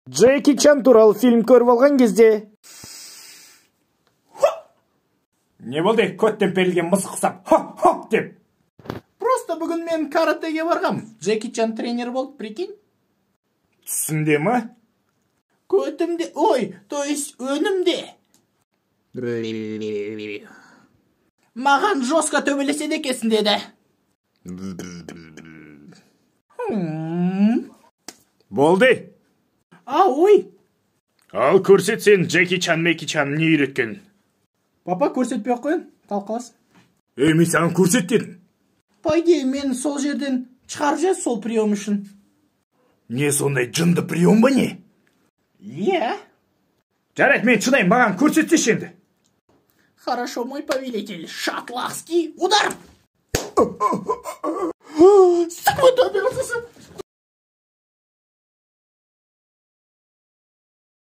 Джеки Чан туралы фильм көріп алған кезде. Не болды, көттен перілген мысық ұқсап, хо хо деп? Просто бүгін мен каратэге барғам. Джеки Чан тренер болды, прикинь? Түсінде ма? Көтімде, ой, то есть өнімде. Маған жестко төбелеседі екенсің деді. Болды. А, ой. Ал көрсет сен Джеки Чан, Меки Чан не үйреткен. Папа, көрсетпей ақ қояйын, талқылас. Ей, мен саған көрсет дедім. По идее, мен сол жерден шығарып жіберді сол прием үшін. Не, сондай жынды прием ба, не? Иә. Жарайды, мен шыдаймын, маған көрсетсеші енді. Хорошо, мой повелитель, шотландский удар. Секунду, операциясы.